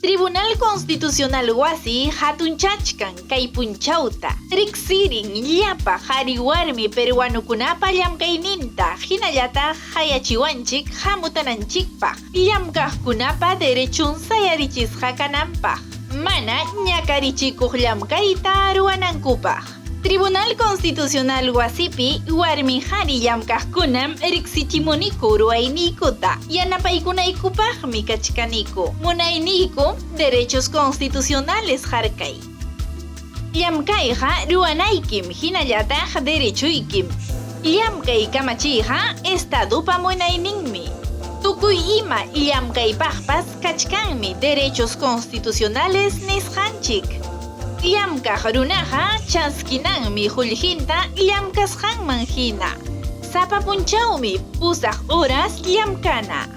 Tribunal Constitucional wasi hatunchachkan kay punchawta, riqsirin llapa qari warmi peruanukunapa llamkayninta hinallataq qayachiwanchik hamutananchikpaq llamkaqkunapa derechun sayarichisqa kananpaq, mana ñakarichikuq llamkayta ruwanankupaq. Tribunal Constitucional wasipi warmi qari llamkaqkunam riqsichimuniku ruwayniykuta, yanapaykunaykupaqmi kachkaniku, munayniykum derechos constitucionales harkay. Llamkayqa ruwanaykim hinallataq derechuykim. Llamkay kamachiyqa Estadupa munayninmi. Tukuy ima llamkaypaqpas kachkanmi derechos constitucionales nisqanchik. Llamkaq runaqa chaskinanmi qullqinta llamkasqanman hina. Sapa punchawmi pusaq horas llamkana.